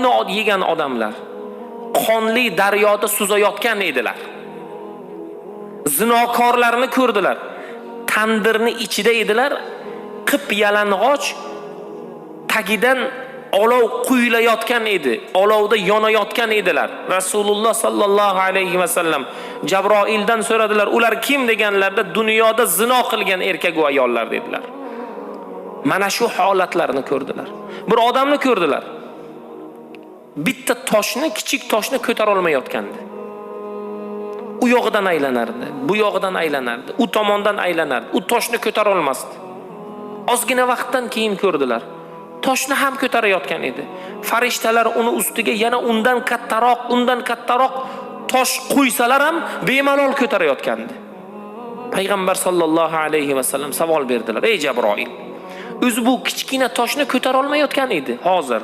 Odamni yegan odamlar qonli daryoda suzayotgan edilar. Zinokorlarni ko'rdilar. Tandirni ichida edilar, qip yalang'och, tagidan olov quyilayotgan edi, olovda yonayotgan edilar. Rasululloh sallallohu alayhi va sallam Jabroildan so'radilar, ular kim deganlarida, dunyoda zino qilgan erkak va ayollar dedilar. Mana shu holatlarni ko'rdilar. Bir odamni ko'rdilar. Bitta toshni, kichik toshni ko'tara olmayotgandi. U yog'idan aylanardi, bu yog'idan aylanardi, u tomondan aylanardi. U toshni ko'tara olmasdi. Ozgina vaqtdan keyin ko'rdilar. Toshni ham ko'tarayotgan edi. Farishtalar uni ustiga yana undan kattaroq, undan kattaroq tosh qo'ysalar ham bemalol ko'tarayotgandi. Payg'ambar sallallohu alayhi va sallam savol berdilar: "Ey Jabroil, o'zi bu kichkina toshni ko'tara olmayotgan edi hozir.